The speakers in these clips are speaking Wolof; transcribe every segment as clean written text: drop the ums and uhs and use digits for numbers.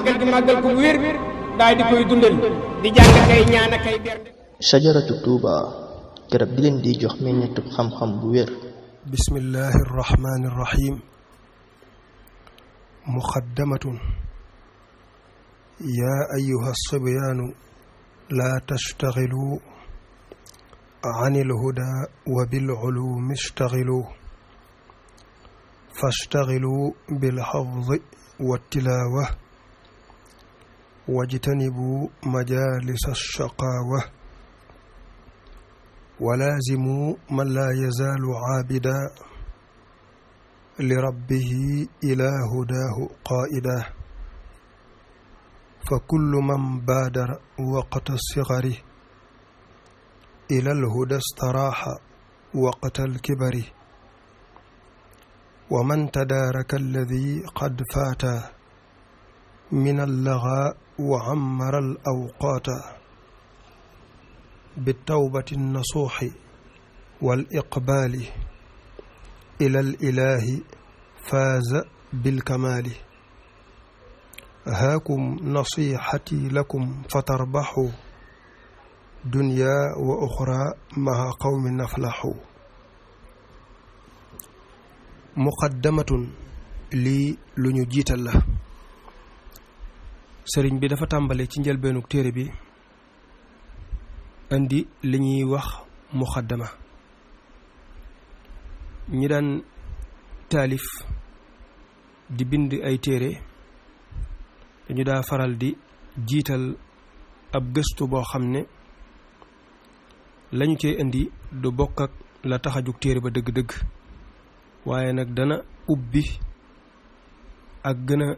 màggal gi màggal ko bu wér daal di koy dundal di jàng kay ñaan ak kay bernde. shajaratu tuuba garab gi leen di jox meññetu xam-xam bu wér. bismillahi irrahmani irrahim. muqaddamatun yaa ayyuha sibyaanu laa tashtaxilu an ilhuda wa bilculuumi ishtaxilu fashtaxilu bilxafdi wattilaawa wajtanibu majaalisa alshaqaawa walaazimu man laa yazaalu caabida lirabbihi ilaa hudaahu qaa'ida fa kullu man baadara waqta sigari ila alhuda staraaxa waqta alkibari wa man tadaaraka alladi qad faata min allagaa wa cammara alawqaata bitawbati nasuuxi wal iqbaali ila alilaahi faaza bilkamaali haakum nasiixati lakum fatarbaxu dunya wa uxra maha qawmi naflaxu. muqaddamatun lii lu ñu jiital la. sëriñ bi dafa tàmbale ci njëlbeenug téere bi indi li ñuy wax muqaddama. ñi daan taalif di bind ay téere dañu daa faral di jiital ab gëstu boo xam ne lañu cee indi du bokk ak la tax a jug téere ba dëgg-dëgg, waaye nag dana ubbi ak gën a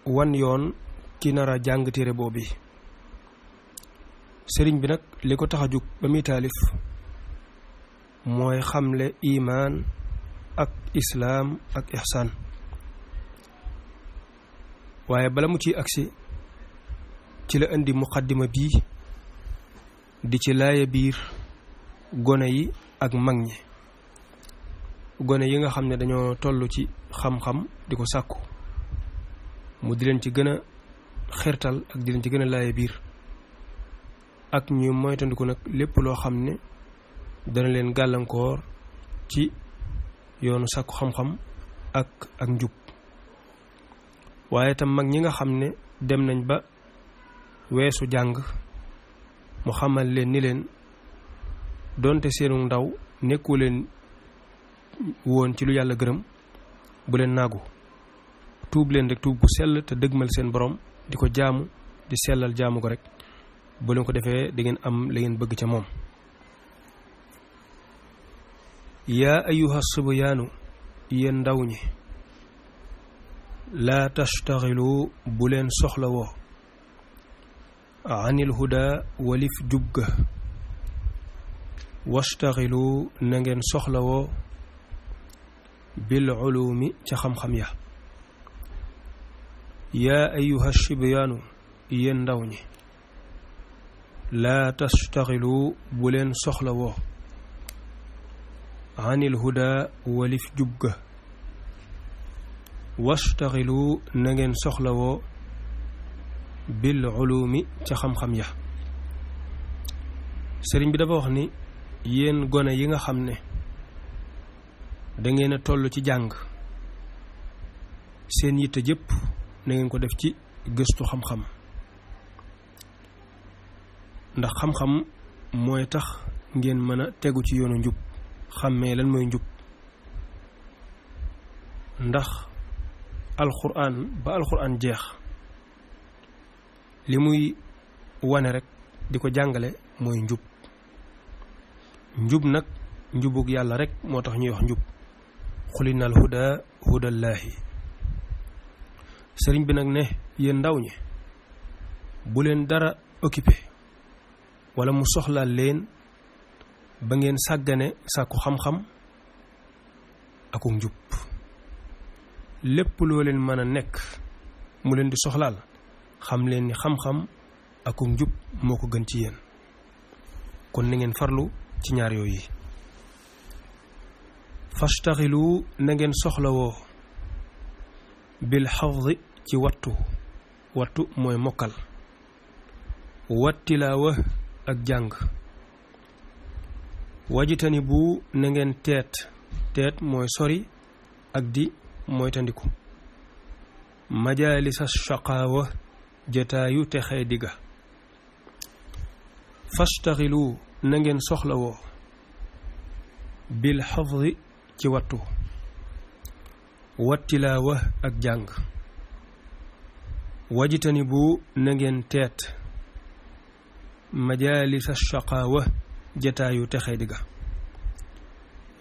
wan yoon ki nar a jàng téere boobu. sëriñ bi nag li ko tax a jug ba muy taalif mooy xamle imaan ak islaam ak ihsaan, waaye bala mu ciy agsi ci la indi muqaddima bii di ci laaya biir gone yi ak mag ñi. gone yi nga xam ne dañoo toll ci xam-xam di ko sàkku mu di leen ci gën a xirtal ak di leen ci gën a laaya biir, ak ñu moytandiku nag lépp loo xam ne dana leen gàllankoor ci yoonu sàkku xam-xam ak njub. waaye tam mag ñi nga xam ne dem nañ ba weesu jàng mu xamal leen ni leen doonte seenu ndaw nekku leen woon ci lu yàlla gërëm, bu leen naagu, tuub leen rek tuub gu sell te dëgmal seen borom di ko jaamu, di sellal jaamu ko rek. bu leen ko defee da ngeen am la ngeen bëgg ca moom. yaa ayyuha sibyaanu yéen ndaw ñi laa tashtaxilu bu leen soxlawoo anil huda walif jub ga washtaxilu na ngeen soxlawoo bil ulumi ca xam-xam ya. yaa ayyuha sibyaanu yéen ndaw ñi laa tashtaxilu bu leen soxlawoo anil huda walif jub ga washtaxilu na ngeen soxlawoo bil ulumi ca xam-xam ya. sëriñ bi dafa wax ni yéen gone yi nga xam ne da ngeen a toll ci jàng, seen yitte jëpp na ngeen ko def ci gëstu xam-xam, ndax xam-xam mooy tax ngeen mën a tegu ci yoonu njub, xàmmee lan mooy njub. ndax alxuraan ba alxuraan jeex li muy wane rek di ko jàngale mooy njub. njub nag njubug yàlla rek moo tax ñuy wax njub. xulinal huda hudallaahi. sëriñ bi nag ne yéen ndaw ñi bu leen dara occupé wala mu soxlaal leen ba ngeen sàggane sàkku xam-xam akuk njub. lépp loo leen mën a nekk mu leen di soxlaal xam leen ni xam-xam akuk njub moo ko gën ci yéen. kon na ngeen farlu ci ñaar yooyu. fashtaxilu na ngeen soxlawoo bil xafdi ci wattu wattu mooy mokkal wattilaawa ak jàng wajitani bu na ngeen teet mooy sori ak di moytandiku majaalisa shaqaawa jataayu texee digga fastaxilu na ngeen soxlawoo bil xafdi ci wattu wattilaawa ak jàng wajitani bu na ngeen teet majaalisa shaqaawa jataayu texee digga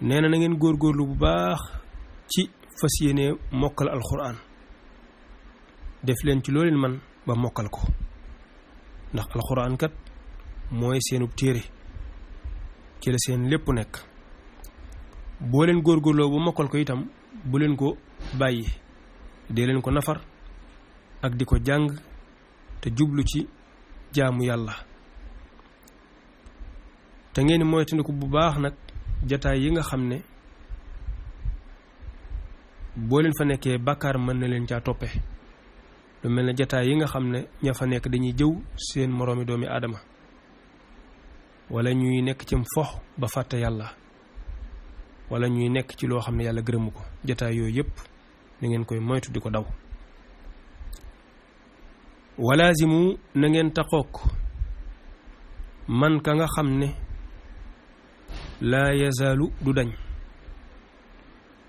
nee na ngeen góorgóorlu bu baax ci fas yéene mokkal alxuraan def leen ci looleen man ba mokkal ko ndax alxuraan kat mooy seenub téere ci la seen lépp nekk boo leen góorgóorloo bu mokkal ko itam bu leen ko bàyyi dee leen ko nafar ak di ko jàng te jublu ci jaamu yàlla te ngeen moytandiku bu baax nag jataay yi nga xam ne boo leen fa nekkee bàkkaar mën na leen caa toppe lu mel ne jataay yi nga xam ne ña fa nekk dañuy jëw seen moroomi doomi aadama wala ñuy nekk ci fox ba fàtte yàlla wala ñuy nekk ci loo xam ne yàlla gërëmu ko jataay yooyu yépp na ngeen koy moytu di ko daw walaazimu na ngeen taxook man ka nga xam ne laa yazaalu du dañ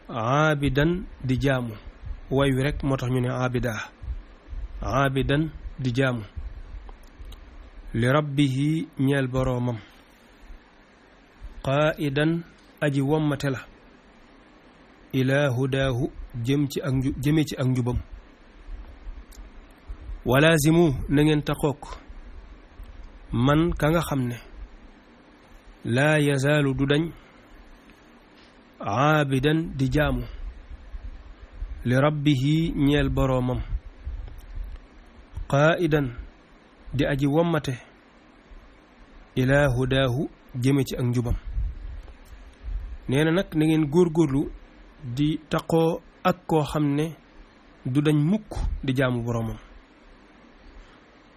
aabidan di jaamu way wi rekk moo tax ñu ne aabidan di jaamu li rabbihi ñeel boroomam qaa'idan aji wommate la ilaa hudaahu jëme ci ak njubam walaazimu na ngeen taxook man ka nga xam ne laa yazaalu du dañ aabidan di jaamu li rabbihi ñeel boroomam qaa'idan di aji wommate ilaa hudaahu jëme ci ak njubam nee na nag na ngeen góorgóorlu di taqoo ak koo xam ne du dañ mukk di jaamu boroomam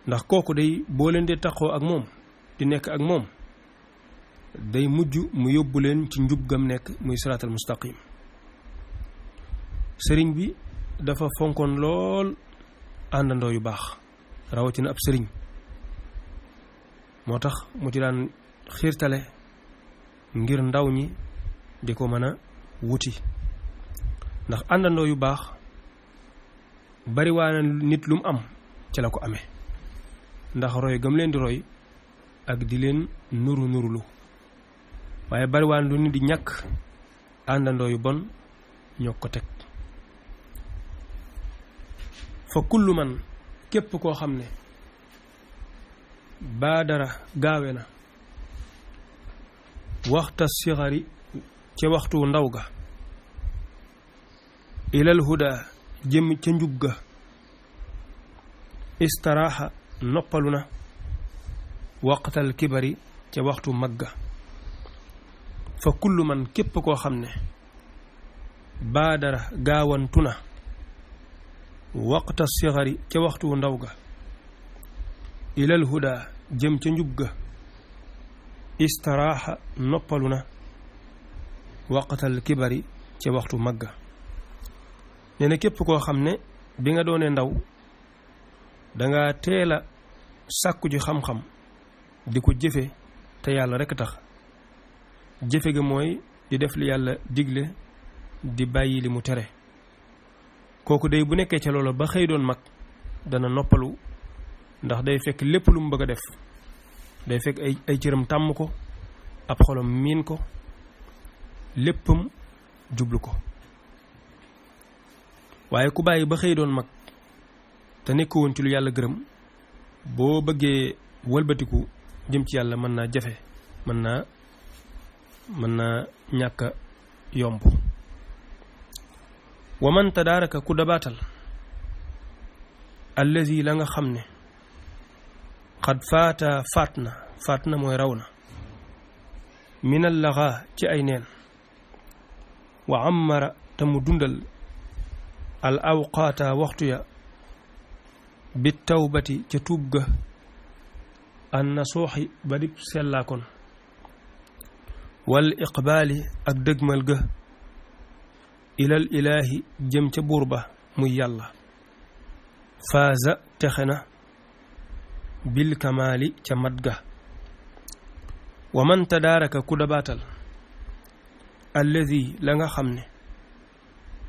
ndax kooku day boo leen di taqoo ak moom di nekk ak moom day mujj mu yóbbu leen ci njub gam nekk muy siraatal mustaqim sëriñ bi dafa fonkoon lool àndandoo yu baax rawatina ab sëriñ moo tax mu ci daan xiirtale ngir ndaw ñi di ko mën a wuti ndax àndandoo yu baax bariwaana nit lu mu am ci la ko amee ndax roy gam leen di roy ak di leen nurulu waaye bariwaana lu nit di ñàkk àndandoo yu bon ñoo ko teg fa kullu man képp koo xam ne baadara gaawe na waxta sixari ca waxtu ndaw ga ilal huda jëm ca njub ga istaraaxa noppalu na waqtal kibari ca waxtu mag ga fa kullu man képp koo xam ne baadara gaawantu na waqta sixari ca waxtu ndaw ga ilal huda jëm ca njub ga istaraaxa noppalu na waqtal kibari ca waxtu magga nee na képp koo xam ne bi nga doonee ndaw danga teel a sàkku ji xam-xam di ko jëfe te yàlla rekk tax jëfe ga mooy di def li yàlla digle di bàyyi li mu tere kooku day bu nekkee ca loola ba xëy doon mag dana noppalu ndax day fekk lépp lu mu bëgg a def day fekk ay cëram tàmm ko ab xolam miin ko léppam jublu ko waaye ku bàyyi ba xëy doon mag te nekk woon ci lu yàlla gërëm boo bëggee wëlbatiku jëm ci yàlla mën naa jafe mën naa ñàkk a yomb wa man tadaaraka ku dabaatal allazi la nga xam ne xad faat na mooy raw na minal laxaa ci ay neen wa ammara te mu dundal al awqaata waxtu ya bi tawbati ca tuub ga an nasuuxi ba dib sellaa kon wal iqbaali ak dëgmal ga ilal ilaahi jëm ca buur ba muy yàlla faaza texe na bil kamaali ca mat ga wa man tadaaraka ku dabaatal alladi la nga xam ne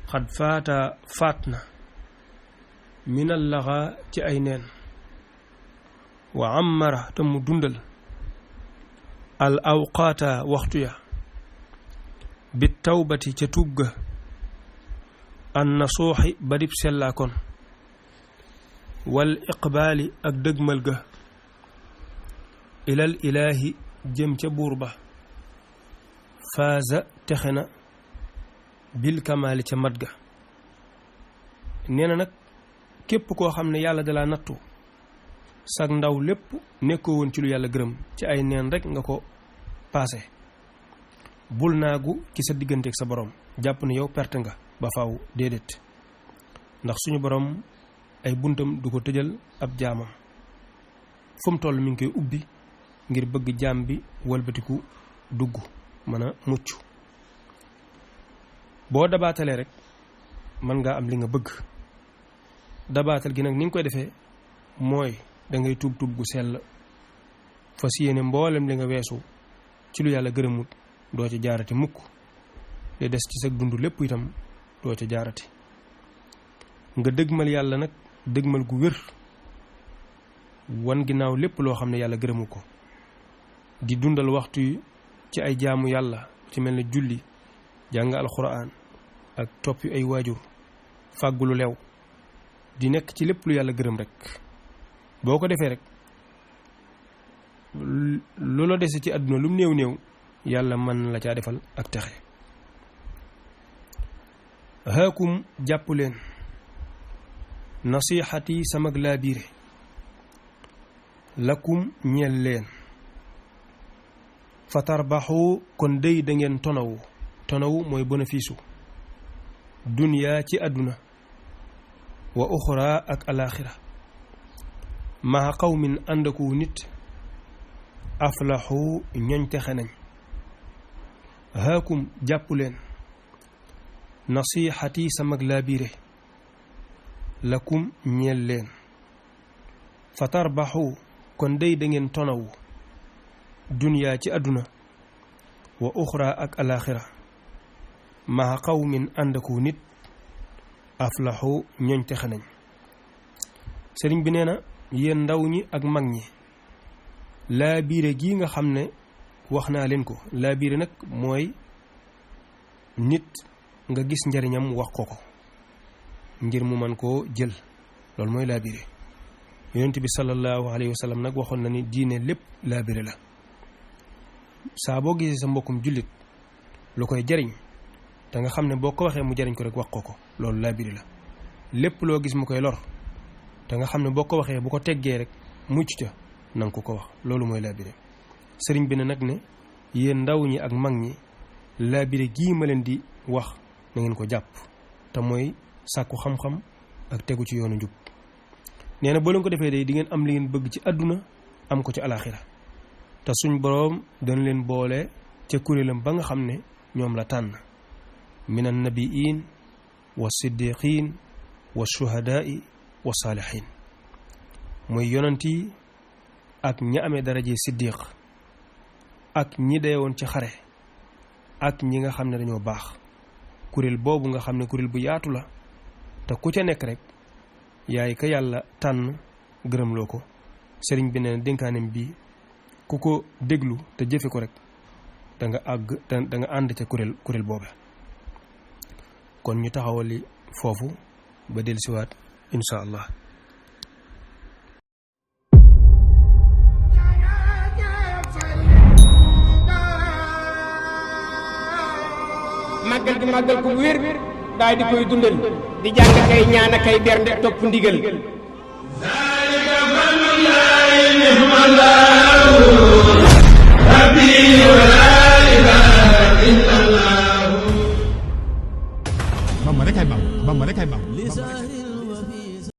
xad faat na minal laxa ci ay neen wa ammara te mu dundal al awqaata waxtu ya bi tawbati ca tuub ga an nasuuxi ba dib sellaa kon wal iqbaali ak dëgmal ga ilal ilaahi jëm ca buur ba faaza texe na bil kamaali ca mat ga nee na nag képp koo xam ne yàlla dalaa nattu sag ndaw lépp nekkoo woon ci lu yàlla gërëm ci ay neen rek nga ko paase bul naagu ci sa digganteeg sa borom jàpp ne yow perte nga ba faaw déedéet ndax suñu borom ay buntam du ko tëjal ab jaamam fu mu toll mi ngi koy ubbi ngir bëgg jaam bi walbatiku dugg mën a mucc boo dabaatalee rek mën ngaa am li nga bëgg dabaatal gi nag ni nga koy defee mooy da ngay tuub gu sell fas yéene mboolem li nga weesu ci lu yàlla gërëmut doo ca jaarati mukk li des ci sa dund lépp itam doo ca jaarati nga dëgmal yàlla nag dëgmal gu wér wan ginnaaw lépp loo xam ne yàlla gërëmu ko di dundal waxtu yi ci ay jaamu yàlla ci mel ne julli jàng alxuraan ak topp ay waajur fàggulu lew di nekk ci lépp lu yàlla gërëm rek boo ko defee rek lu la dese ci àdduna lu néew néew yàlla mën la caa defal ak texe haakum jàpp leen nasihati samag laa biire lakum ñeel leen fa tarbaxu kon dey da ngeen tonawu mooy bénéfice duniyaa ci àdduna wa uxra ak alaaxira maa qawmin àndaku nit aflaxu ñoñ texe nañ haakum jàpp leen nasihati samag laa biire lakum ñeel leen fa tarbaxu kon dey da ngeen tonawu duniyaa ci àdduna wa uxra ak alaaxira maa qawmin àndaku nit aflaxu ñooñ texe nañ sëriñ bi nee na yéen ndaw ñi ak mag ñi laa biire gii nga xam ne wax naa leen ko laa biire nag mooy nit nga gis njariñam wax ko ngir mu mën koo jël loolu mooy laa biire yonent bi sallallahu alayhi wa sallam nag waxoon na ni diine lépp laa biire la saa boo gisee sa mbokkum jullit lu koy jariñ te nga xam ne boo ko waxee mu jariñ ko rek wax ko loolu laa biire la lépp loo gis mu koy lor te nga xam ne boo ko waxee bu ko teggee rek mucc ca nanga ko wax loolu mooy laa biire sëriñ bi ne nag ne yéen ndaw ñi ak mag ñi laa biire gii ma leen di wax na ngeen ko jàpp te mooy sàkku xam-xam ak tegu ci yoonu njub nee na boo leen ko defee day di ngeen am li ngeen bëgg ci àdduna am ko ci alaaxira te suñ boroom dana leen boole ca kuréelam ba nga xam ne ñoom la tànn min an nabiin wa siddiqin wa shuhadaai wa saalihin mooy yonant yi ak ñi amee daraje siddiq ak ñi deewoon ci xare ak ñi nga xam ne dañoo baax kuréel boobu nga xam ne kuréel bu yaatu la te ku ca nekk rek yaay ka yàlla tànn gërëmloo ko sëriñ bi ne dénkaanem bi ku ko déglu te jëfe ko rek da nga ànd ca kuréel boobe kon ñu taxawali foofu ba dellusiwaat insha allah màggal gi màggal ko wér daal di koy dundal di jàng kay ñaan kay bernde topp ndigal zalika fadlullahi ni'mallahu rabbi wa la ilaha illallah Bamba rek ay Bamba